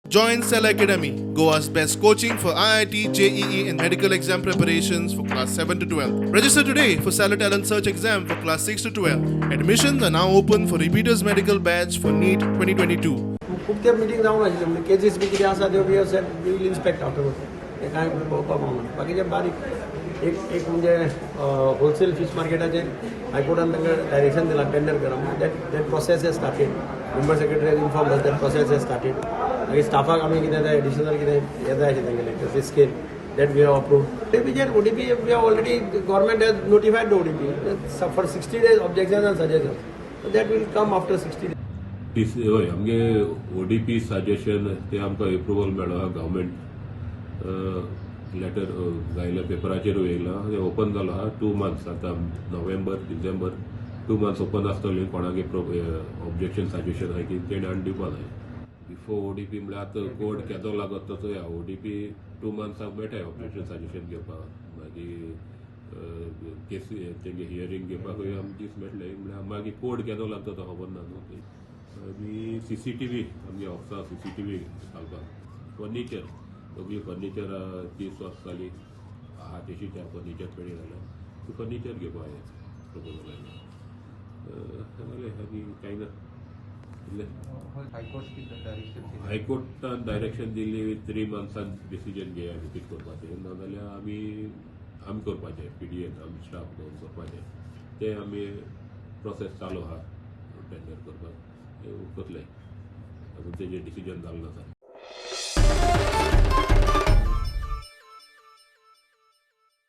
Join Cell Academy, Goa's best coaching for IIT, JEE, and medical exam preparations for class 7 to 12. Register today for Stellar Talent Search exam for class 6 to 12. Admissions are now open for repeaters medical batch for NEET 2022. खूब ते meeting जावंक नाशिल्ले म्हणजे cases बी कितें आसा त्यो we said we will inspect afterward. ते कांय पळोवपाक पावना. बाकीचे बारीक एक एक म्हणजे होलसेल फीश मार्केटाचेर हायकोर्टान तांकां डायरेक्शन दिलां टेंडर करा म्हणून. That process has started. Member secretary has inform that process has started. मागीर स्टाफाक आमी कितें ते एडिशनल कितें हें जाय आशिल्लें तांगेलें तशें scale, that we have approved. ओडीपीचेर ODP, we have already, government has notified the ODP for 60 days objection and suggestion. That will come after 60 days. P हय, आमगे ओडीपी सजेशन ते आमकां एप्रुवल मेळ्ळो आहा. गव्हर्मेंट लेटर घायल्या, पेपराचेरूय येयलां. ते ओपन जालो आहा 2 मंथ्स. आतां नोव्हेंबर, डिसेंबर, 2 मंथ्स ओपन आसतले. कोणाक ऑब्जेक्शन सजेशन आहा की तेणें हाडून दिवपा जाय बिफोर ओडीपी. म्हणल्यार आतां कोड केदो लागत तसो या ओडीपी 2 मंथ्साक मेळटाय ऑब्जेक्शन सजेशन घेवपाक. मागीर केसी तेंगे हियरींग घेवपाकूय आमकां दीस मेळटले. म्हणल्यार मागीर कोड केदो लागता तो खबर ना न्हू. आनी सीसीटीव्ही, आमगे ऑफिसा सीसीटीव्ही घालपाक, फर्निचर, सगळी फर्निचर 30 वर्सां जाली आहा तशीच फर्निचर पेडी जाल्या. ती फर्निचर घेवपाक हें प्रपोजल आयलें. जालें, आनी कांय ना, इतलें. हायकोर्ट कितें डायरेक्शन दिलें? हायकोर्टान डायरेक्शन दिल्ली, 3 मंथ्सान डिसिजन घेया रिपीट करपाचें, नाजाल्यार आमी आमी करपाचें, पीडीएन आमी स्टाफ दवरून करपाचें. ते आमी प्रोसेस चालू आहा टेंडर करपाक, ते करतले. अजून तेजें डिसिजन जालें ना.